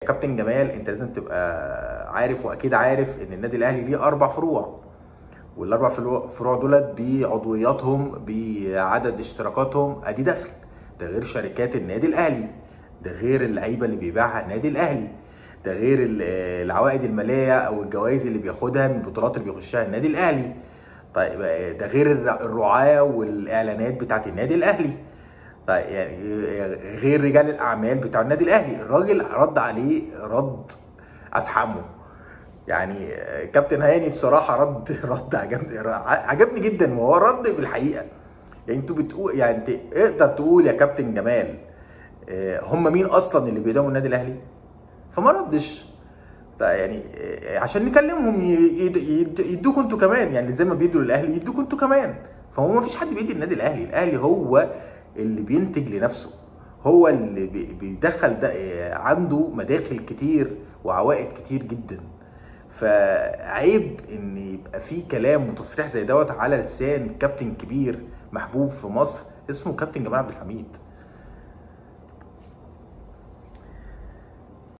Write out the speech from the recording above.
كابتن جمال، انت لازم تبقى عارف واكيد عارف ان النادي الاهلي ليه 4 فروع، والاربع فروع دولت بعضوياتهم بعدد اشتراكاتهم ادي دخل، ده غير شركات النادي الاهلي، ده غير اللعيبة اللي بيبيعها النادي الاهلي، ده غير العوائد المالية او الجوائز اللي بياخدها من البطولات اللي بيخشها النادي الاهلي. طيب ده غير الرعاة والاعلانات بتاعت النادي الاهلي. طيب يعني غير رجال الاعمال بتاع النادي الاهلي. الراجل رد عليه رد افحمه، يعني كابتن هاني بصراحة رد عجبني جدا، وهو رد بالحقيقة. يعني انتوا بتقول، يعني انت اقدر تقول يا كابتن جمال هم مين اصلا اللي بيدعموا النادي الاهلي؟ فما ردش. يعني عشان نكلمهم يدوكوا انتوا كمان، يعني زي ما بيدوا للاهلي يدوكوا انتوا كمان. فهو ما فيش حد بيدي النادي الاهلي، الاهلي هو اللي بينتج لنفسه، هو اللي بيدخل ده، عنده مداخل كتير وعوائد كتير جدا. فعيب ان يبقى في كلام وتصريح زي دوت على لسان كابتن كبير محبوب في مصر اسمه كابتن جمال عبد الحميد.